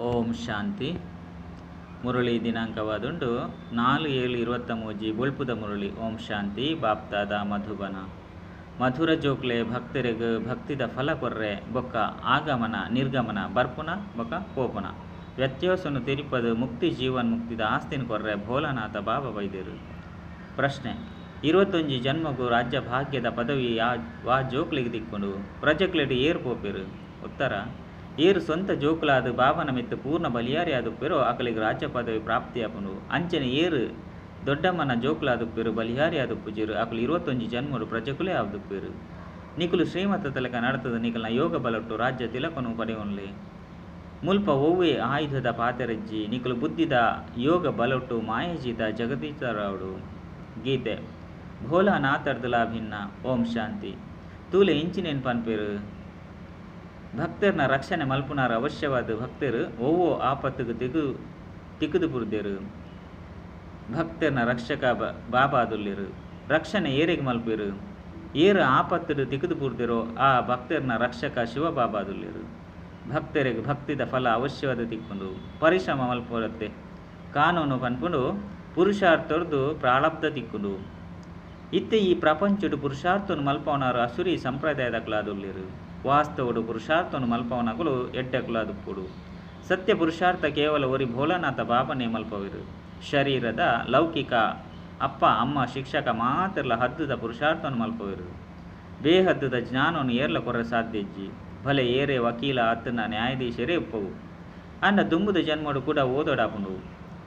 ಓಂ ಶಾಂತಿ. ಮುರಳಿ ದಿನಾಂಕವಾದುಂಡು 4/7/23 ಬೊಳ್ಪುದ ಮುರಳಿ. ಓಂ ಶಾಂತಿ. ಬಾಪ್ತಾದ ಮಧುಬನ ಮಧುರ ಜೋಕ್ಲೆ ಭಕ್ತರಿಗೆ ಭಕ್ತಿದ ಫಲ ಕೊರ್ರೆ ಬೊಕ್ಕ ಆಗಮನ ನಿರ್ಗಮನ ಬರ್ಪುನ ಬೊಕ್ಕ ಪೋಪುನ ವ್ಯತ್ಯಾಸನು ತೆರಿಪದು ಮುಕ್ತಿ ಜೀವನ್ ಮುಕ್ತಿದ ಆಸ್ತಿನ ಕೊರ್ರೆ ಭೋಲಾನಾಥ ಬಾಬಾ ಬೈದೇರು. ಪ್ರಶ್ನೆ: 21 ಜನ್ಮಗು ರಾಜ್ಯ ಭಾಗ್ಯದ ಪದವಿ ವಾ ಜೋಕ್ಲಿಗೆ ದಿಕ್ಕೊಂಡು ಪ್ರಜೆಕ್ಲೆಡ್ ಏರ್ ಪೋಪೆರು? ಉತ್ತರ: ಏರು ಸ್ವಂತ ಜೋಕುಲಾದ ಬಾಬನ ಮಿತ್ತು ಪೂರ್ಣ ಬಲಿಯಾರಿ ಆದುಪ್ಪೆರೋ ಅಕಲಿಗೆ ರಾಜ್ಯ ಪದವಿ ಪ್ರಾಪ್ತಿಯಾಪುಂಡು. ಅಂಚನೆ ಏರು ದೊಡ್ಡಮ್ಮನ ಜೋಕುಲಾದುಪ್ಪೆರು ಬಲಿಹಾರಿ ಆದುಪ್ಪುಜೆರು ಅಕಲು 21 ಜನ್ಮರು ಪ್ರಜೆಕುಲೇ ಆದುಪ್ಪೆರು. ನಿಕುಲು ಶ್ರೀಮತ ತಲಕ ನಡತದ ನಿಕಲ್ನ ಯೋಗ ಬಲಟ್ಟು ರಾಜ್ಯ ತಿಲಕನು ಪಡೆಯೊನ್ಲೆ. ಮುಲ್ಪ ಒವ್ವೆ ಆಯುಧದ ಪಾತೆರಜ್ಜಿ ನಿಕುಲು ಬುದ್ಧಿದ ಯೋಗ ಬಲಟ್ಟು ಮಾಯಜೀತ ಜಗದೀತರಾవుಡು. ಗೀತೆ ಭೋಲಾನಾಥರ್ದಲಾ ಭಿನ್ನ. ಓಂ ಶಾಂತಿ. ತೂಲೆ ಇಂಚಿನೇನು ಪನ್ಪೇರು ಭಕ್ತರ್ನ ರಕ್ಷಣೆ ಮಲ್ಪುನಾರ ಅವಶ್ಯವಾದ ಭಕ್ತರು ಒವ್ವೋ ಆಪತ್ತಿಗೆ ತಿಕ್ಕುದು ಪುರ್ದೇರು. ಭಕ್ತರ್ನ ರಕ್ಷಕ ಬಾಬಾದುಲ್ಲೇರು. ರಕ್ಷಣೆ ಏರಿಗೆ ಮಲ್ಪೇರು? ಏರು ಆಪತ್ತಿಡು ತಿಕ್ಕುದು ಪುರ್ದೇರೋ ಆ ಭಕ್ತರ್ನ ರಕ್ಷಕ ಶಿವ ಬಾಬಾದುಲ್ಲೇರು. ಭಕ್ತರಿಗೆ ಭಕ್ತಿದ ಫಲ ಅವಶ್ಯವಾದ ತಿಕ್ಕೊಂಡು ಪರಿಶ್ರಮ ಮಲ್ಪುರತ್ತೆ ಕಾನೂನು ಪನ್ಪುಂಡು ಪುರುಷಾರ್ಥರ್ದು ಪ್ರಾರಬ್ಧ ತಿಕ್ಕೊಂಡು. ಇತ್ತೆ ಈ ಪ್ರಪಂಚಡು ಪುರುಷಾರ್ಥನು ಮಲ್ಪವನಾರು ಅಸುರಿ ಸಂಪ್ರದಾಯದಕ್ಲಾದುಲ್ಲೇರು. ವಾಸ್ತವಡು ಪುರುಷಾರ್ಥನು ಮಲ್ಪವನಗಳು ಎಡ್ಡಕ್ಲಾದುಪ್ಪುಡು. ಸತ್ಯ ಪುರುಷಾರ್ಥ ಕೇವಲ ಒರಿ ಭೋಲಾನಾಥ ಬಾಬನೇ ಮಲ್ಪವಿರು. ಶರೀರದ ಲೌಕಿಕ ಅಪ್ಪ ಅಮ್ಮ ಶಿಕ್ಷಕ ಮಾತ್ರಲ ಹದ್ದುದ ಪುರುಷಾರ್ಥನು ಮಲ್ಪವಿರು. ಬೇಹದ್ದುದ ಜ್ಞಾನವನ್ನು ಏರ್ಲ ಕೊರ ಸಾಧ್ಯಜ್ಜಿ. ಭಲೆ ಏರೆ ವಕೀಲ ಅತ್ತನ ನ್ಯಾಯಾಧೀಶರೇ ಉಪ್ಪವು ಅಂಡ ದುಂಬುದ ಜನ್ಮಡು ಕೂಡ ಓದೋಡಾಪುಂಡು.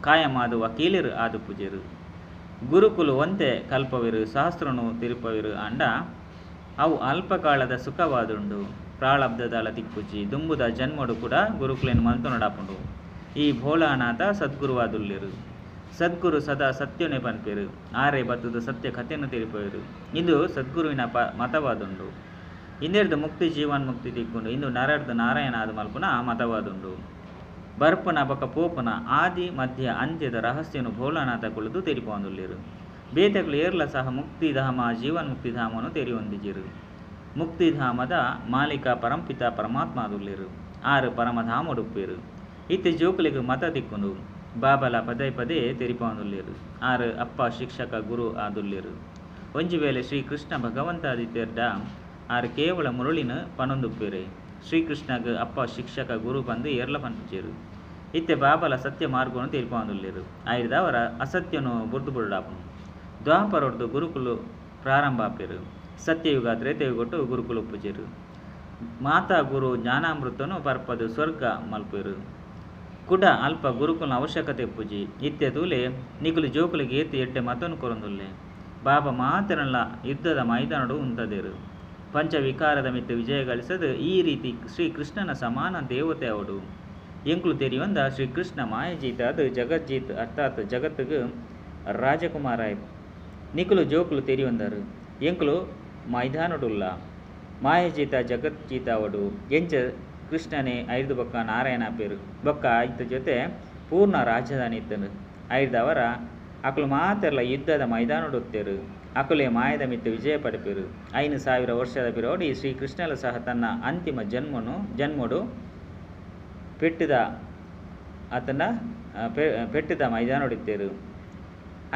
ಕಾಯಮಾದು ವಕೀಲರು ಆದು ಪೂಜೆರು. ಗುರುಕುಲು ಒಂತೆ ಕಲ್ಪವಿರು ಶಾಸ್ತ್ರನು ತಿರುಪವಿರು ಅಂಡ ಅವು ಅಲ್ಪಕಾಲದ ಸುಖವಾದುಂಡು. ಪ್ರಾರಬ್ಧದಳ ತಿಕ್ಕುಜಿ. ದುಂಬುದ ಜನ್ಮಡು ಕೂಡ ಗುರುಕುಲೇನು ಮಲ್ತೊನಡಾಪುಂಡು. ಈ ಭೋಲಾನಾಥ ಸದ್ಗುರುವಾದುಲ್ಲೇರು. ಸದ್ಗುರು ಸದಾ ಸತ್ಯನೇ ಪನ್ಪೇರು. ಆರೆ ಬತ್ತದ ಸತ್ಯ ಕಥೆಯನ್ನು ತಿರುಪೇರು. ಇಂದು ಸದ್ಗುರುವಿನ ಮತವಾದುಂಡು. ಇಂದೆರ್ದು ಮುಕ್ತಿ ಜೀವನ್ ಮುಕ್ತಿ ತಿಕ್ಕೊಂಡು ಇಂದು ನರರ್ದು ನಾರಾಯಣ ಆದ ಮಲ್ಪುನ ಮತವಾದುಂಡು. ಬರ್ಪುನ ಬೊಕ ಪೋಪುನ ಆದಿ ಮಧ್ಯ ಅಂತ್ಯದ ರಹಸ್ಯನು ಭೋಲಾನಾಥ ಕುಳಿದು ತೆರಿಪೊಂದುಲ್ಲೇರು. ಬೇತೆಗಳು ಏರ್ಲ ಸಹ ಮುಕ್ತಿಧಾಮ ಜೀವನ್ ಮುಕ್ತಿಧಾಮನು ತೆರಿಯೊಂದಿಜೆರು. ಮುಕ್ತಿಧಾಮದ ಮಾಲೀಕ ಪರಂಪಿತ ಪರಮಾತ್ಮ ಆದುಲ್ಲೇರು. ಆರು ಪರಮಧಾಮಡುಪ್ಪೇರು. ಇತ್ತೆ ಜೋಕುಲಿಗೆ ಮತ ದಿಕ್ಕೊಂಡು ಬಾಬಲ ಪದೇ ಪದೇ ತೆರಿಪೊಂದುಲ್ಲೇರು. ಆರು ಅಪ್ಪ ಶಿಕ್ಷಕ ಗುರು ಆದುಲ್ಲೇರು. ಒಂಜಿ ವೇಳೆ ಶ್ರೀಕೃಷ್ಣ ಭಗವಂತ ಆದಿತ್ಯರ್ಡ ಆರು ಕೇವಲ ಮುರುಳಿನ ಪನೊಂದುಪ್ಪೇರೆ. ಶ್ರೀಕೃಷ್ಣಗ ಅಪ್ಪ ಶಿಕ್ಷಕ ಗುರು ಬಂದು ಏರ್ಲ ಪನ್ಪುಜೆರು. ಇತ್ತೆ ಬಾಬಲ ಸತ್ಯ ಮಾರ್ಗವನ್ನು ತೆರಿಪೊಂದುಲ್ಲೇರು. ಆಯ್ದವರ ಅಸತ್ಯನು ಬುರ್ದು ಬುರುಡಾಪುನು. ದ್ವಾಪರೊಡ್ದು ಗುರುಕುಲು ಪ್ರಾರಂಭ ಆಪೇರು. ಸತ್ಯಯುಗ ತ್ರೇತಯುಗೊಟ್ಟು ಗುರುಕುಲು ಪೂಜೆರು. ಮಾತಾ ಗುರು ಜ್ಞಾನಾಮೃತನು ಪರ್ಪದು ಸ್ವರ್ಗ ಮಲ್ಪೇರು. ಕುಡ ಅಲ್ಪ ಗುರುಕುಲ ಅವಶ್ಯಕತೆ ಪೂಜಿ. ಇತ್ತೆ ತೂಲೆ ನಿಕುಲು ಜೋಕುಲಿಗೆ ಏತಿ ಎಡ್ಡೆ ಮತನು ಕೊರೊಂದುಲ್ಲೆ. ಬಾಬಾ ಮಾತನಲ್ಲ ಯುದ್ಧದ ಮೈದಾನಡು ಉಂತದೇರು. ಪಂಚವಿಕಾರದ ಮಿತ್ತು ವಿಜಯ ಗಳಿಸದು ಈ ರೀತಿ ಶ್ರೀಕೃಷ್ಣನ ಸಮಾನ ದೇವತೆ ಅವಡು. ಎಂಕುಲು ತೆರಿಯೊಂದ ಶ್ರೀಕೃಷ್ಣ ಮಾಯಜೀತ ಅದು ಜಗಜ್ಜೀತ್ ಅರ್ಥಾತ್ ಜಗತ್ತಿಗೆ ರಾಜಕುಮಾರ ನಿಕುಲು ಜೋಕುಲು ತೆರಿಯೊಂದರು. ಎಂಕುಲು ಮೈದಾನಡುಲ್ಲ. ಮಾಯಜೀತ ಜಗಜ್ಜೀತ ಅವಡು. ಎಂಚ ಕೃಷ್ಣನೇ ಐದು ಬೊಕ್ಕ ನಾರಾಯಣ ಪೇರು ಬೊಕ್ಕ ಐತ ಜೊತೆ ಪೂರ್ಣ ರಾಜಧಾನಿ ಇತ್ತನು. ಐದವರ ಅಕಲು ಮಾತೆರ್ಲ ಯುದ್ಧದ ಮೈದಾನಡುತ್ತೇರು. ಅಕುಲೆ ಮಾಯದ ಮಿತ್ತು ವಿಜಯ ಪಡೆಪೇರು. 5000 ವರ್ಷದ ಪಿರೋಡಿ ಶ್ರೀಕೃಷ್ಣಲ ಸಹ ತನ್ನ ಅಂತಿಮ ಜನ್ಮಡು ಪೆಟ್ಟಿದ ಆತನ ಪೆಟ್ಟಿದ ಮೈದಾನೊಡಿತ್ತೇರು.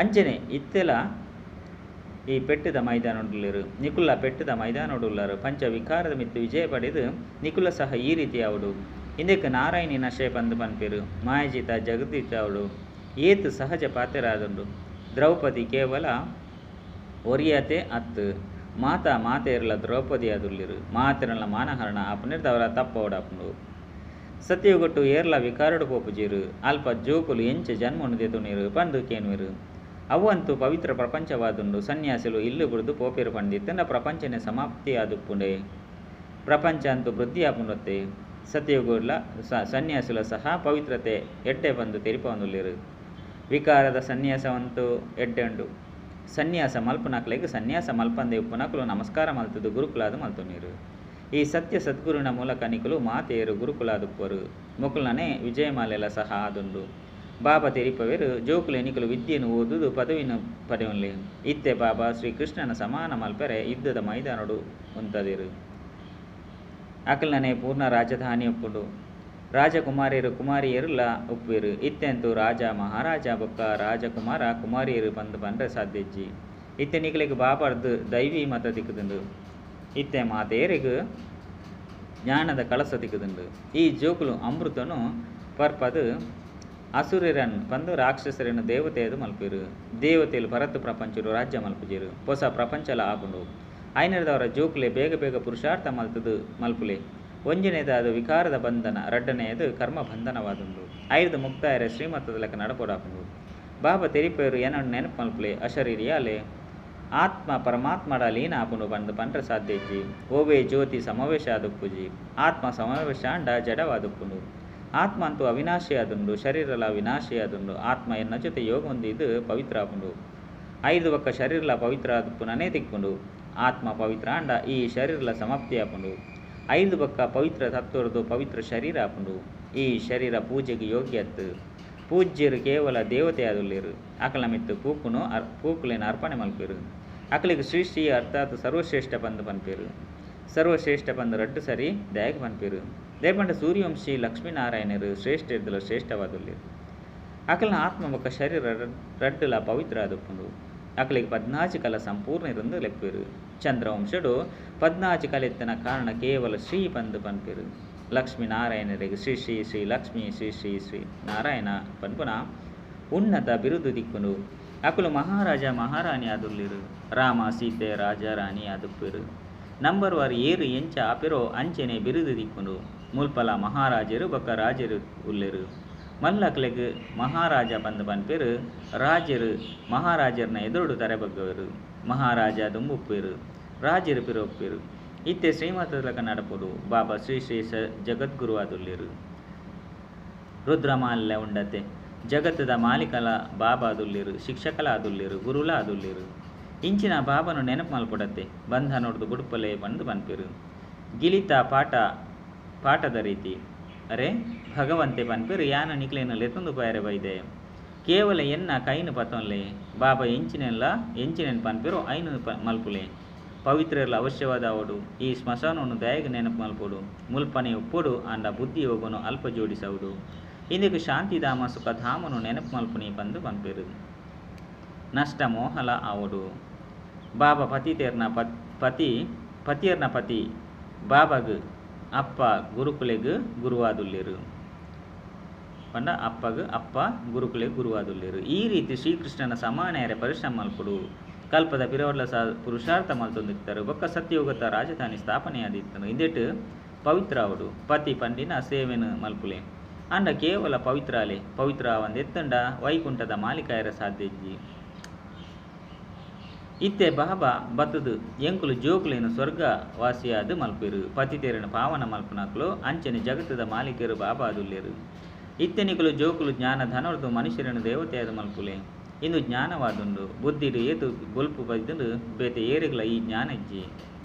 ಅಂಚನೆ ಇತ್ತೆಲ ಈ ಪೆಟ್ಟಿದ ಮೈದಾನೊಡುಲ್ಲೇರು. ನಿಕುಲ ಪೆಟ್ಟಿದ ಮೈದಾನೊಡುಲ್ಲಾರು. ಪಂಚ ವಿಕಾರದ ಮಿತ್ತು ವಿಜಯ ಪಡೆದು ನಿಕುಲ ಸಹ ಈ ರೀತಿ ಅವಡು. ಇಂದಕ್ಕೆ ನಾರಾಯಣಿ ನಶೆ ಪಂದು ಪನ್ಪೇರು. ಮಾಯಜೀತ ಜಗದೀತ ಅವಡು. ಏತು ಸಹಜ ಪಾತೆರಾದುಂಡು. ದ್ರೌಪದಿ ಕೇವಲ ಒರಿಯತೆ ಅತ್ತು ಮಾತಾ ಮಾತೆಯರ್ಲ ದ್ರೌಪದಿ ಆದುಲ್ಲೇರು. ಮಾತೆರಲ್ಲ ಮಾನಹರಣ ಆಪುನಿರ್ದವರ ತಪ್ಪವಡಾಪುಂಡು. ಸತ್ಯಯುಗೊಟ್ಟು ಏರ್ಲ ವಿಕಾರಡು ಪೋಪುಜೀರು. ಅಲ್ಪ ಜೋಕುಲು ಎಂಚ ಜನ್ಮನು ದೆತುನೀರು ಪಂದು ಕೇನುವೆರು. ಅವಂತೂ ಪವಿತ್ರ ಪ್ರಪಂಚವಾದುಂಡು. ಸನ್ಯಾಸಿಲು ಇಲ್ಲು ಬುಡ್ದು ಪೋಪೇರು ಪಂಡಿತ್ತಂಡ ಪ್ರಪಂಚನೆ ಸಮಾಪ್ತಿ ಆದುಪ್ಪುಂಡೆ. ಪ್ರಪಂಚ ಅಂತೂ ವೃದ್ಧಿ ಆಪುಂಡತ್ತೆ. ಸತ್ಯಯುಗುಲ ಸನ್ಯಾಸುಲ ಸಹ ಪವಿತ್ರತೆ ಎಡ್ಡೆ ಬಂದು ತೆರಿಪೊಂದುಲ್ಲೇರು. ವಿಕಾರದ ಸನ್ಯಾಸವಂತೂ ಎಡ್ಡೆ ಉಂಡು. ಸನ್ಯಾಸ ಮಲ್ಪುನಕ್ಲೆಗ್ ಸನ್ಯಾಸ ಮಲ್ಪಂದೆ ಉಪ್ಪುನಕುಲು ನಮಸ್ಕಾರ ಮಲ್ತದು ಗುರುಕುಲಾದ ಮಲ್ತುನೀರು. ಈ ಸತ್ಯ ಸದ್ಗುರುವಿನ ಮೂಲಕ ನಿಕುಲು ಮಾತೆಯರು ಗುರುಕುಲಾದುಪ್ಪರು. ಮೊಕುಲನೆ ವಿಜಯಮಾಲೆಲ ಸಹ ಆದುಂಡು. ಬಾಬಾ ತೆರಿಪವೇರು ಜೋಕುಲೆ ನಿಕುಲು ವಿದ್ಯೆಯನ್ನು ಓದುದು ಪದವಿನ ಪಡೆಯೊನ್ಲೆ. ಇತ್ತೆ ಬಾಬಾ ಶ್ರೀಕೃಷ್ಣನ ಸಮಾನ ಮಲ್ಪೆರೆ ಯುದ್ಧದ ಮೈದಾನಡು ಉಂತದಿರು. ಅಕಲ್ನನೆ ಪೂರ್ಣ ರಾಜಧಾನಿ ಒಪ್ಪುಂಡು. ರಾಜಕುಮಾರಿಯರು ಕುಮಾರಿಯರುಲ ಉಪ್ಪುವೆರು. ಇತ್ತೆಂತು ರಾಜ ಮಹಾರಾಜ ಬೊಕ್ಕ ರಾಜಕುಮಾರ ಕುಮಾರಿಯರು ಪಂದ್ ಪಂಡ್ರೆ ಸಾಧ್ಯಜ್ಜಿ. ಇತ್ತೆ ನಿಕಲೆಗ್ ಬಾಬಾರ್ದು ದೈವಿ ಮತ ತಿಕ್ಕುದುಂಡು. ಇತ್ತೆ ಮಾತೆಯರಿಗೆ ಜ್ಞಾನದ ಕಳಸ ತಿಕ್ಕುದುಂಡು. ಈ ಜೋಕುಲು ಅಮೃತನು ಪರ್ಪದು ಅಸುರರನ್ ಪಂದು ರಾಕ್ಷಸರನ್ನು ದೇವತೆಯದು ಮಲ್ಪೆರು. ದೇವತೆಲು ಪರತ್ ಪ್ರಪಂಚಡು ರಾಜ್ಯ ಮಲ್ಪುಜೆರು. ಹೊಸ ಪ್ರಪಂಚಲ ಆಪುಂಡು. ಐನರದವರ ಜೋಕುಲೆ ಬೇಗ ಬೇಗ ಪುರುಷಾರ್ಥ ಮಲ್ತದು ಮಲ್ಪುಲೆ. ಒಂಜನೇದಾದ ವಿಕಾರದ ಬಂಧನ, ರಡ್ಡನೆಯದು ಕರ್ಮ ಬಂಧನವಾದುಂಡು. ಐರ್ದು ಮುಕ್ತಾಯರೆ ಶ್ರೀಮತದ ಲೆಕ್ಕ ನಡಪೋಡಾಪುಂಡು. ಬಾಬಾ ತೆರಿಪೇರು ಏನನ್ನು ನೆನಪು ಮಲ್ಪುಲೆ. ಅಶರೀರಿಯಾಲೆ ಆತ್ಮ ಪರಮಾತ್ಮಡ ಲೀನ ಆಪುಂಡು ಪಂದು ಪಂಡ್ರೆ ಸಾಧ್ಯ ಇಜ್ಜಿ. ಓವೇ ಜ್ಯೋತಿ ಸಮಾವೇಶ ಆದುಪ್ಪುಜಿ. ಆತ್ಮ ಸಮಾವೇಶ ಅಂಡ ಜಡವಾದುಪ್ಪುಂಡು. ಆತ್ಮ ಅಂತೂ ಅವಿನಾಶಿಯಾದುಂಡು, ಶರೀರಲ ವಿನಾಶಿಯಾದುಂಡು. ಆತ್ಮ ಎನ್ನ ಜೊತೆ ಯೋಗ ಹೊಂದಿದ್ದು ಪವಿತ್ರ ಆಪುಂಡು. ಐದು ಒಕ್ಕ ಶರೀರಲ ಪವಿತ್ರ ಆದುಪ್ಪುನನೇ ತಿಕ್ಕುಂಡು. ಆತ್ಮ ಪವಿತ್ರ ಅಂಡ ಈ ಶರೀರಲ ಸಮಾಪ್ತಿ ಆಪುಂಡು. ಐದು ಬೊಕ್ಕ ಪವಿತ್ರ ತತ್ವರದು ಪವಿತ್ರ ಶರೀರ ಆಪುಂಡು. ಈ ಶರೀರ ಪೂಜೆಗೆ ಯೋಗ್ಯತ್ತು. ಪೂಜ್ಯರು ಕೇವಲ ದೇವತೆ ಆದುಲ್ಲೇರು. ಅಕಲ ಮಿತ್ತು ಪೂಕುನು ಪೂಕುಲೇನ ಅರ್ಪಣೆ ಮಲ್ಪೇರು. ಅಕಲಿಗೆ ಶ್ರೀ ಶ್ರೀ ಅರ್ಥಾತ್ ಸರ್ವಶ್ರೇಷ್ಠ ಪಂದು ಪನ್ಪೇರು. ಸರ್ವಶ್ರೇಷ್ಠ ಪಂದು ರಡ್ಡು ಸರಿ ದಯಗ್ ಪನ್ಪೇರು. ದಯಪಂಡ ಸೂರ್ಯವಂಶಿ ಲಕ್ಷ್ಮೀನಾರಾಯಣರು ಶ್ರೇಷ್ಠ ಇರ್ದಲ ಶ್ರೇಷ್ಠವಾದುಲ್ಲೇರು. ಅಕಲನ ಆತ್ಮ ಬೊಕ್ಕ ಶರೀರ ರಡ್ಡುಲ ಪವಿತ್ರ ಆದುಪ್ಪುಂಡು. ಅಕಲಿಗೆ ಪದ್ನಾಜಿ ಕಲ ಸಂಪೂರ್ಣ ಇರಂದು ಲೆಪ್ಪೇರು. ಚಂದ್ರವಂಶಡು ಪದ್ನಾಜಿ ಕಲೆತ್ತನ ಕಾರಣ ಕೇವಲ ಶ್ರೀ ಪಂದು ಪನ್ಪೇರು. ಲಕ್ಷ್ಮೀನಾರಾಯಣರಿಗೆ ಶ್ರೀ ಶ್ರೀ ಶ್ರೀ ಲಕ್ಷ್ಮೀ ಶ್ರೀ ಶ್ರೀ ಶ್ರೀ ನಾರಾಯಣ ಪನ್ಪುನ ಉನ್ನತ ಬಿರುದು ದಿಕ್ಕುಂಡು. ಅಕುಲು ಮಹಾರಾಜ ಮಹಾರಾಣಿ ಆದುಲ್ಲೇರು. ರಾಮ ಸೀತೆ ರಾಜ ರಾಣಿ ಆದುಪ್ಪೇರು. ನಂಬರ್ ವಾರ್ ಏರು ಎಂಚ ಆಪೆರೋ ಅಂಚೆನೆ ಬಿರುದು ದಿಕ್ಕುಂಡು. ಮುಲ್ಪಲ ಮಹಾರಾಜರು ಬೊಕ್ಕ ರಾಜರು ಉಲ್ಲೇರು. ಮಲ್ಲಕ್ಲೆಗ್ ಮಹಾರಾಜ ಪಂದು ಪನ್ಪೇರು. ರಾಜರು ಮಹಾರಾಜರನ್ನ ಎದುರುಡು ತರೆಬಗ್ಗವರು. ಮಹಾರಾಜ ದುಂಬುಪ್ಪೇರು, ರಾಜರು ಪಿರೋಪ್ಪೇರು. ಇತ್ತೆ ಶ್ರೀಮತದ ನಡಪುಡು. ಬಾಬಾ ಶ್ರೀ ಶ್ರೀ ಜಗದ್ಗುರು ಆದುಲ್ಲೇರು. ರುದ್ರಮಾಲ್ಯ ಉಂಡತೆ ಜಗತ್ತದ ಮಾಲೀಕಲ ಬಾಬಾ ಆದುಲ್ಲೇರು, ಶಿಕ್ಷಕಲ ಆದುಲ್ಲೇರು, ಗುರುಲ ಆದುಲ್ಲೇರು. ಇಂಚಿನ ಬಾಬನು ನೆನಪು ಮಲ್ಪಡತ್ತೆ. ಬಂಧ ನೋಡ್ದು ಬುಡುಪಲೆ ಬಂದು ಪನ್ಪೇರು. ಗಿಲಿತ ಪಾಠ ಪಾಠದ ರೀತಿ ಅರೆ ಭಗವಂತೆ ಪನ್ಪೇರು. ಯಾನ ನಿಕ್ಲೇನ ಲೆತ್ತೊಂದು ಪಯರೆ ಬೈದೆ. ಕೇವಲ ಎನ್ನ ಕೈನು ಪತ್ತೊನ್ಲೆ. ಬಾಬಾ ಎಂಚಿನೆಲ್ಲ ಎಂಚಿನೆನ್ ಪನ್ಪೇರು ಐನು ಮಲ್ಪುಲೆ. ಪವಿತ್ರರ್ಲ ಅವಶ್ಯವಾದ ಅವಡು. ಈ ಸ್ಮಶಾನವನ್ನು ದಯಗೆ ನೆನಪು ಮಲ್ಪೋಡು. ಮುಲ್ಪನೆ ಉಪ್ಪೋಡು ಅಂಡ ಬುದ್ಧಿ ಯೋಗನು ಅಲ್ಪ ಜೋಡಿಸೌಡು. ಇಂದಕ್ಕೆ ಶಾಂತಿಧಾಮ ಸುಖಧಾಮನು ನೆನಪು ಮಲ್ಪುನಿ ಪಂದು ಪನ್ಪೇರು. ನಷ್ಟ ಮೋಹಲ ಆವಡು. ಬಾಬಾ ಪತಿತೇರ್ನ ಪತಿ ಪತಿಯರ್ನ ಪತಿ ಬಾಬಾಗ್ ಅಪ್ಪ ಗುರುಕುಲೆಗ್ ಗುರುವಾದುಲ್ಲೇರು. ಪಂಡ ಅಪ್ಪಗ್ ಅಪ್ಪ ಗುರುಕುಲೆಗ್ ಗುರುವಾದುಲ್ಲೇರು. ಈ ರೀತಿ ಶ್ರೀಕೃಷ್ಣನ ಸಮಾನೆಯರೆ ಪರಿಶ್ರಮ ಮಲ್ಪುಡು. ಕಲ್ಪದ ಪಿರವಡ್ಲ ಸಹ ಪುರುಷಾರ್ಥ ಮಲ್ತೊಂದಿರ್ತಾರೆ. ಬೊಕ್ಕ ಸತ್ಯಯುಗದ ರಾಜಧಾನಿ ಸ್ಥಾಪನೆಯಾದಿತ್ತನು. ಇಂದೆಟ್ ಪವಿತ್ರ ಅವಡು. ಪತಿ ಪಂಡಿನ ಸೇವೆನು ಮಲ್ಪುಲೆ. ಅಂಡ ಕೇವಲ ಪವಿತ್ರ ಅಲೆ ಪವಿತ್ರ ಒಂದೆತ್ತಂಡ ವೈಕುಂಠದ ಮಾಲೀಕಾಯರ ಸಾಧ್ಯ ಇಜ್ಜಿ. ಇತ್ತೆ ಬಾಬಾ ಬತ್ತದು ಎಂಕುಲು ಜೋಕುಲೇನು ಸ್ವರ್ಗ ವಾಸಿಯಾದ ಮಲ್ಪೇರು. ಪತಿತೇರನ ಪಾವನ ಮಲ್ಪನಾಕ್ಲು ಅಂಚನೆ ಜಗತ್ತದ ಮಾಲೀಕರು ಬಾಬಾ ಆದುಲ್ಲೇರು. ಇತ್ತೆ ನಿಕುಲು ಜೋಕುಲು ಜ್ಞಾನ ಧನರ್ದು ಮನುಷ್ಯರನ್ನು ದೇವತೆಯಾದ ಮಲ್ಪುಲೆ. ಇಂದು ಜ್ಞಾನವಾದುಂಡು. ಬುದ್ಧಿಡು ಏತು ಬೊಲ್ಪು ಬೈದುಂಡು ಬೇತೆ ಏರಿಗ್ಲ ಈ ಜ್ಞಾನ ಇಜ್ಜಿ.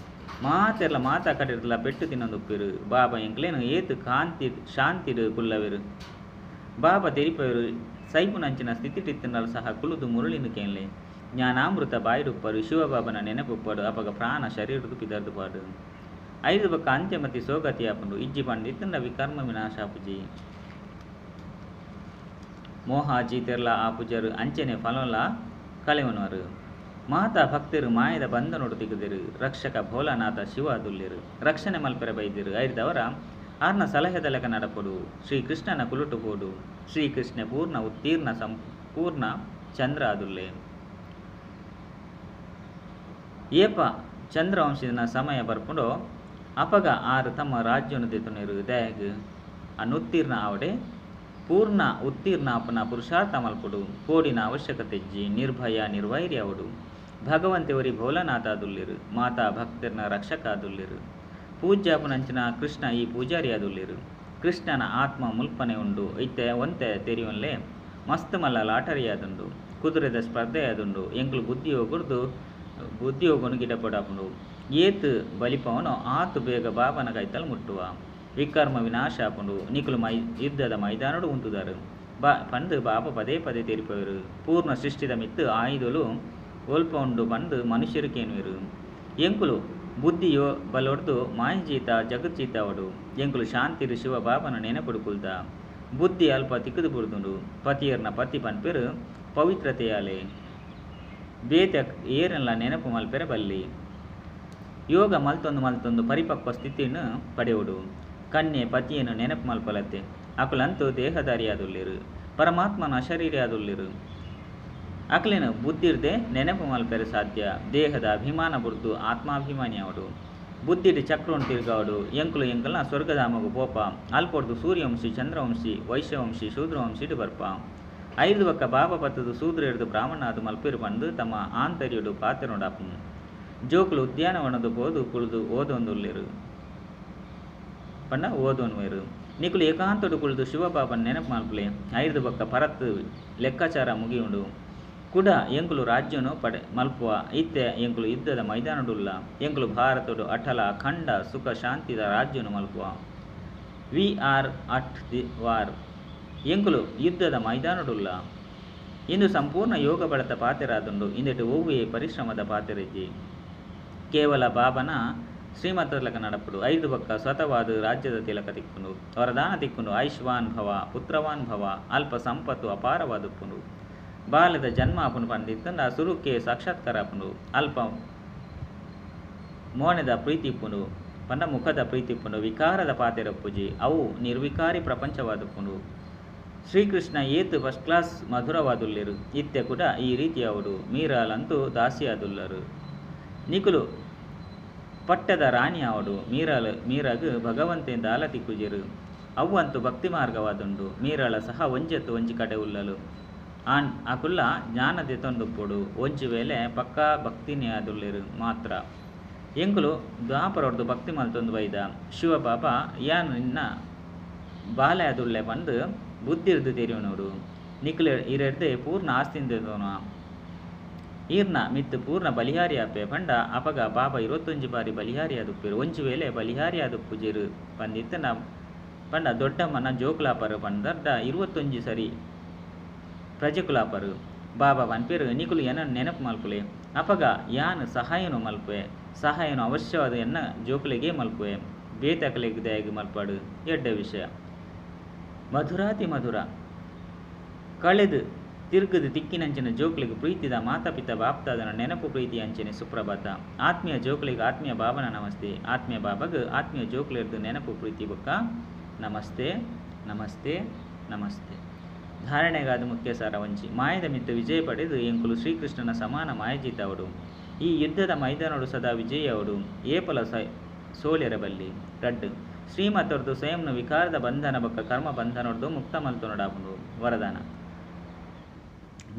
ಮಾತೆರ್ಲ ಮಾತಾ ಕಡೆರ್ಲ ಪೆಟ್ಟು ತಿನ್ನೊಂದುಪ್ಪೇರು. ಬಾಬಾ ಎಂಕ್ಲೇನು ಏತು ಕಾಂತಿ ಶಾಂತಿಡು ಕುಲ್ಲವೆರು. ಬಾಬಾ ತೆರಿಪವರು ಸೈಪುನಂಚಿನ ಸ್ಥಿತಿಟಿತ್ತಿನಲ್ ಸಹ ಕುಲುದು ಮುರುಳಿನು ಕೇನ್ಲೆ. ಜ್ಞಾನಾಮೃತ ಬಾಯಿಡುಪ್ಪರು. ಶಿವಬಾಬನ ನೆನಪುಪ್ಪಡು. ಅಪಗ ಪ್ರಾಣ ಶರೀರದು ಪಿದರ್ದು ಪಾಡು. ಐದು ಬಕ್ಕ ಅಂತ್ಯಮತಿ ಸೋಗತಿ ಆಪುಂಡು. ಇಜ್ಜಿ ಪಂಡಿತ್ತಂಡ ವಿಕರ್ಮ ವಿನಾಶ ಆಪುಜಿ. ಮೋಹ ಜೀತೆರ್ಲ ಆಪುಜರು ಅಂಚನೆ ಫಲೋಲ ಕಳೆವನವರು. ಮಾತಾ ಭಕ್ತರು ಮಾಯದ ಬಂಧನೋಡು ತಿಗುದಿರು. ರಕ್ಷಕ ಭೋಲಾನಾಥ ಶಿವ ಅದುಲ್ಲೇರು. ರಕ್ಷಣೆ ಮಲ್ಪೆರೆ ಬೈದಿರು. ಐರ್ದವರ ಆರ್ನ ಸಲಹೆದ ಲೆಕ್ಕ ನಡಪೊಡು. ಶ್ರೀಕೃಷ್ಣನ ಕುಲುಟು ಪೋಡು. ಶ್ರೀಕೃಷ್ಣ ಪೂರ್ಣ ಉತ್ತೀರ್ಣ ಸಂಪೂರ್ಣ ಚಂದ್ರ ಅದುಲ್ಲೆ. ಏಪ ಚಂದ್ರವಂಶದ ಸಮಯ ಬರ್ಪುಂಡೋ ಅಪಗ ಆರು ತಮ್ಮ ರಾಜ್ಯವನ್ನು ದೆತೊನೆರು. ದಯಗ್ ಅನುತ್ತೀರ್ಣ ಆವಡೆ ಪೂರ್ಣ ಉತ್ತೀರ್ಣ ಆಪುನ ಪುರುಷಾರ್ಥ ಮಲ್ಪೊಡು. ಪೋಡಿನ ಅವಶ್ಯಕತೆ ಇಜ್ಜಿ. ನಿರ್ಭಯ ನಿರ್ವೈರ್ಯ ಅವಡು. ಭಗವಂತೆ ಒರಿ ಭೋಲಾನಾಥ ಆದುಲ್ಲೇರು. ಮಾತಾ ಭಕ್ತರ್ನ ರಕ್ಷಕ ಆದುಲ್ಲೇರು. ಪೂಜ್ಯಾಪುನಂಚಿನ ಕೃಷ್ಣ ಈ ಪೂಜಾರಿ ಆದುಲ್ಲೇರು. ಕೃಷ್ಣನ ಆತ್ಮ ಮುಲ್ಪನೆ ಉಂಡು. ಇತ್ತೆ ಒಂತೆ ತೆರಿಯೊನ್ಲೆ ಮಸ್ತ್ ಮಲ್ಲ ಲಾಟರಿ ಆದುಂಡು. ಕುದುರೆದ ಸ್ಪರ್ಧೆ ಆದುಂಡು. ಎಂಕುಲು ಬುದ್ಧಿಯೋಗುರ್ದು ಬುದ್ಧಿಯೋಗನು ಗಿಡಪಡಾಪುಂಡು. ಏತ್ ಬಲಿಪವನೋ ಆತು ಬೇಗ ಬಾಬನ ಕೈತಲ್ ಮುಟ್ಟುವ. ವಿಕರ್ಮ ವಿನಾಶ ಆಪುಂಡು. ನಿಕುಲು ಯುದ್ಧದ ಮೈದಾನಡು ಉಂತುದಾರು ಬಾ ಪಂದು ಬಾಬಾ ಪದೇ ಪದೇ ತೆರಿಪವರು. ಪೂರ್ಣ ಸೃಷ್ಟಿದ ಮಿತ್ತು ಆಯುಧಲು ಒಲ್ಪ ಉಂಡು ಪಂದು ಮನುಷ್ಯರು ಕೇನುವೆರು. ಎಂಕುಲು ಬುದ್ಧಿಯೋ ಬಲೊರ್ದು ಮಾಯಜೀತ ಜಗಜ್ಜೀತಾವಡು ಎಂಕುಲು ಶಾಂತಿರು ಶಿವ ಬಾಬನ ನೆನಪುಡುಕುಲ್ದ ಬುದ್ಧಿ ಅಲ್ಪ ತಿಕ್ಕದು ಬುಡ್ದುಂಡು ಪತಿಯರ್ನ ಪತಿ ಪನ್ಪೆರು ಪವಿತ್ರತೆಯಾಲೆ ಬೇತೆ ಏರೆಲ್ಲ ನೆನಪು ಮಲ್ಪೆರೆ ಬಲ್ಲಿ ಯೋಗ ಮಲ್ತೊಂದು ಮಲ್ತೊಂದು ಪರಿಪಕ್ವ ಸ್ಥಿತಿಯನ್ನು ಪಡೆಯುಡು ಕನ್ಯೆ ಪತಿಯನ್ನು ನೆನಪು ಮಲ್ಪಲತ್ತೆ ಅಕುಲಂತೂ ದೇಹಧಾರಿಯಾದುಲ್ಲೇರು ಪರಮಾತ್ಮನ ಅಶರೀರಿಯಾದುಲ್ಲೇರು ಅಕಲೇನು ಬುದ್ಧಿರ್ದೆ ನೆನಪು ಮಲ್ಪೆರೆ ಸಾಧ್ಯ ದೇಹದ ಅಭಿಮಾನ ಬುರ್ದು ಆತ್ಮಾಭಿಮಾನಿ ಅವಡು ಬುದ್ಧಿಡ್ ಚಕ್ರವನ್ನು ತಿರ್ಗಾವಡು ಎಂಕುಲು ಎಂಕಲ್ನ ಸ್ವರ್ಗಧಾಮಗು ಪೋಪ ಅಲ್ಪೊಡ್ದು ಸೂರ್ಯವಂಶಿ ಚಂದ್ರವಂಶಿ ವೈಶ್ಯವಂಶಿ ಶೂದ್ರವಂಶಿಡು ಬರ್ಪ ಐದು ಬಕ್ಕ ಬಾಬಾ ಪತ್ತದು ಶೂದ್ರ ಹಿಡಿದು ಬ್ರಾಹ್ಮಣ ಅದು ಮಲ್ಪಿರು ಬಂದು ತಮ್ಮ ಆಂತರ್ಯುಡು ಪಾತ್ರನೊಡಾಪು ಜೋಕುಲು ಉದ್ಯಾನವನದ ಪೋದು ಕುಳಿದು ಓದೊಂದುಲ್ಲೇರು ಪಂಡ ಓದೋನ್ವೇರು ನಿಕುಲು ಏಕಾಂತಡು ಕುಳಿದು ಶಿವಬಾಬನ ನೆನಪು ಮಲ್ಪಲೆ ಐದು ಬಕ್ಕ ಪರತ್ತು ಲೆಕ್ಕಾಚಾರ ಮುಗಿಯುಂಡು ಕುಡ ಎಂಕುಲು ರಾಜ್ಯನು ಪಡೆ ಮಲ್ಪುವ ಇತ್ತೆ ಎಂಕುಲು ಯುದ್ಧದ ಮೈದಾನಡುಲ್ಲ ಎಂಕುಲು ಭಾರತಡು ಅಟಲ ಅಖಂಡ ಸುಖ ಶಾಂತಿದ ರಾಜ್ಯನು ಮಲ್ಪುವ we are at the war ಎಂಕುಲು ಯುದ್ಧದ ಮೈದಾನಡುಲ್ಲ ಇಂದು ಸಂಪೂರ್ಣ ಯೋಗ ಬಳತ ಪಾತೆರಾದುಂಡು ಇಂದೆಟು ಒವ್ವೇ ಪರಿಶ್ರಮದ ಪಾತೆರೆಜ್ಜಿ ಕೇವಲ ಬಾಬನ ಶ್ರೀಮತಲಕ ನಡಪುಡು ಐದು ಬಕ್ಕ ಸ್ವತವಾದ ರಾಜ್ಯದ ತಿಲಕ ತಿಕ್ಕುಂಡು ವರದಾನ ತಿಕ್ಕುಂಡು ಆಯುಷ್ವಾನ್ ಭವ ಪುತ್ರವಾನ್ ಭವ ಅಲ್ಪ ಸಂಪತ್ತು ಅಪಾರವಾದುಪ್ಪುಂಡು ಬಾಲ್ಯದ ಜನ್ಮ ಆಪುಂಡು ಪಂದಿತ್ತಂಡ ಸುರುಕ್ಕೆ ಸಾಕ್ಷಾತ್ಕಾರ ಆಪುಂಡು ಅಲ್ಪ ಮೋನೆದ ಪ್ರೀತಿ ಇಪ್ಪುಂಡು ಪಂಡ ಮುಖದ ಪ್ರೀತಿ ಇಪ್ಪುಂಡು ವಿಕಾರದ ಪಾತೆರಪ್ಪುಜಿ ಅವು ನಿರ್ವಿಕಾರಿ ಪ್ರಪಂಚವಾದುಪ್ಪುಂಡು ಶ್ರೀಕೃಷ್ಣ ಏತು ಫಸ್ಟ್ ಕ್ಲಾಸ್ ಮಧುರವಾದುಲ್ಲೇರು ಇತ್ತೆ ಕೂಡ ಈ ರೀತಿಯಾವುಡು ಮೀರಾಲಂತೂ ದಾಸಿಯಾದುಲ್ಲರು ನಿಕುಲು ಪಟ್ಟದ ರಾಣಿ ಆವಡು ಮೀರಾಲ್ ಮೀರಾಗ್ ಭಗವಂತೆಂದ ಅಲ ತಿಕ್ಕುಜೆರು ಅವಂತು ಭಕ್ತಿ ಮಾರ್ಗವಾದುಂಡು ಮೀರಾಳ ಸಹ ಒಂಜೆತ್ತು ಒಂಜಿ ಕಡೆ ಉಲ್ಲಲು ಆನ್ ಅಕುಲ್ಲ ಜ್ಞಾನ ದೆತೊಂದುಪ್ಪೊಡು ಒಂಜಿ ವೇಳೆ ಪಕ್ಕಾ ಭಕ್ತಿನೇ ಆದುಲ್ಲೇರು ಮಾತ್ರ ಎಂಕುಲು ದ್ವಾಪರೊಡ್ದು ಭಕ್ತಿ ಮಲ್ತೊಂದು ಬೈದ ಶಿವಬಾಬಾ ಯಾನ್ ನಿನ್ನ ಬಾಲೆ ಆದುಲ್ಲೆ ಬಂದು ಬುದ್ಧಿರ್ದು ತೆರಿಯುನೋಡು ನಿಕುಲು ಇರೆಡ್ದೆ ಪೂರ್ಣ ಆಸ್ತಿಂದೆದೋನ ಈರ್ನ ಮಿತ್ತು ಪೂರ್ಣ ಬಲಿಹಾರಿ ಆಪೆ ಪಂಡ ಅಪಗ ಬಾಬಾ 21 ಬಾರಿ ಬಲಿಹಾರಿ ಆದುಪ್ಪೇರು ಒಂಜಿ ವೇಳೆ ಬಲಿಹಾರಿ ಆದುಪ್ಪುಜೆರು ಪಂದಿತ್ತನ ಪಂಡ ದೊಡ್ಡಮ್ಮನ ಜೋಕುಲಾಪರು ಪಂದರ್ಡ 21 ಸರಿ ಪ್ರಜೆಕುಲಾಪರು ಬಾಬಾ ಪನ್ಪೇರು ನಿಕುಲು ಎನ ನೆನಪು ಮಲ್ಪುಲೆ ಅಪಗ ಯಾನ್ ಸಹಾಯನು ಮಲ್ಪುವೆ ಸಹಾಯನು ಅವಶ್ಯವಾದ ಎನ್ನ ಜೋಕುಲಿಗೆ ಮಲ್ಪುವೆ ಬೇತಕಲೆಗೆ ದಯಗೆ ಮಲ್ಪಾಡು ಎಡ್ಡ ವಿಷಯ ಮಧುರಾತಿ ಮಧುರ ಕಳೆದು ತಿರುಗದು ತಿಕ್ಕಿನಂಚಿನ ಜೋಕುಲಿಗೆ ಪ್ರೀತಿದ ಮಾತಾಪಿತ ಬಾಪ್ತಾದನ ನೆನಪು ಪ್ರೀತಿ ಅಂಚನೆ ಸುಪ್ರಭಾತ ಆತ್ಮೀಯ ಜೋಕುಲಿಗೆ ಆತ್ಮೀಯ ಬಾಬನ ನಮಸ್ತೆ ಆತ್ಮೀಯ ಬಾಬಗ್ ಆತ್ಮೀಯ ಜೋಕುಲಿರ್ದು ನೆನಪು ಪ್ರೀತಿ ಬೊಕ್ಕ ನಮಸ್ತೆ ನಮಸ್ತೆ ನಮಸ್ತೆ. ಧಾರಣೆಗಾದ ಮುಖ್ಯ ಸಾರ ವಂಚಿ ಮಾಯದ ಮಿತ್ತು ವಿಜಯ ಪಡೆದು ಎಂಕುಲು ಶ್ರೀಕೃಷ್ಣನ ಸಮಾನ ಮಾಯಜೀತವಡು ಈ ಯುದ್ಧದ ಮೈದಾನೋಡು ಸದಾ ವಿಜಯವಡು ಏಪಲ ಸೋಲೆರಬಲ್ಲಿ ರಡ್ಡು ಶ್ರೀಮತೊರ್ದು ಸ್ವಯಂನ ವಿಕಾರದ ಬಂಧನ ಬೊಕ್ಕ ಕರ್ಮ ಬಂಧನೊರ್ದು ಮುಕ್ತ ಮಲ್ತೊನಡಾಪುಂಡು. ವರದಾನ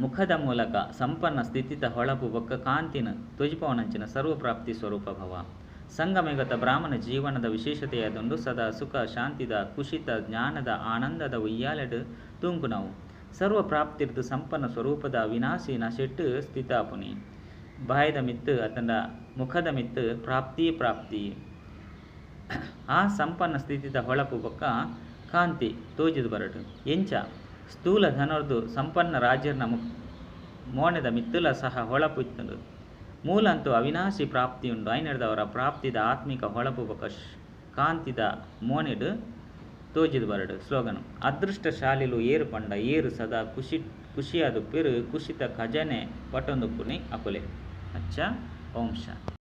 ಮುಖದ ಮೂಲಕ ಸಂಪನ್ನ ಸ್ಥಿತಿತ ಹೊಳಪು ಬೊಕ್ಕ ಕಾಂತಿನ ತುಜಿಪವನಂಚಿನ ಸರ್ವಪ್ರಾಪ್ತಿ ಸ್ವರೂಪ ಭವ. ಸಂಗಮೇಗತ ಬ್ರಾಹ್ಮಣ ಜೀವನದ ವಿಶೇಷತೆಯಾದುಂಡು ಸದಾ ಸುಖ ಶಾಂತಿದ ಕುಶಿತ ಜ್ಞಾನದ ಆನಂದದ ಉಯ್ಯಾಲೆಡು ತೂಂಕುನವು ಸರ್ವಪ್ರಾಪ್ತಿರ್ದು ಸಂಪನ್ನ ಸ್ವರೂಪದ ವಿನಾಶಿ ನಶೆಟ್ಟು ಸ್ಥಿತಾಪುನಿ. ಬಾಯದ ಮಿತ್ತು ಅತಂಡ ಮುಖದ ಮಿತ್ತು ಪ್ರಾಪ್ತಿ ಪ್ರಾಪ್ತಿ ಆ ಸಂಪನ್ನ ಸ್ಥಿತಿದ ಹೊಳಪು ಬೊಕ್ಕ ಕಾಂತಿ ತೋಜಿದು ಬರಟು. ಎಂಚ ಸ್ಥೂಲ ಧನರ್ದು ಸಂಪನ್ನ ರಾಜ್ಯರ್ನ ಮೋಣದ ಮಿತ್ತುಲ ಸಹ ಹೊಳಪು ಇತ್ತುಂಡು. ಮೂಲಂತೂ ಅವಿನಾಶಿ ಪ್ರಾಪ್ತಿಯುಂಡು. ಐನರ್ದವರ ಪ್ರಾಪ್ತಿದ ಆತ್ಮಿಕ ಹೊಳಪು ಬೊಕ್ಕ ಕಾಂತಿದ ಮೋನೆಡು ತೋಜಿದು ಬರಡು. ಸ್ಲೋಗನ್ ಅದೃಷ್ಟಶಾಲಿಲು ಏರು ಪಂಡ ಏರು ಸದಾ ಖುಷಿ ಖುಷಿಯಾದುಪ್ಪಿರು ಕುಶಿತ ಖಜಾನೆ ಪಟ್ಟೊಂದುಪ್ಪುನಿ ಅಕುಲೆ. ಅಚ್ಚ ಓಂ ಶಾಂತಿ.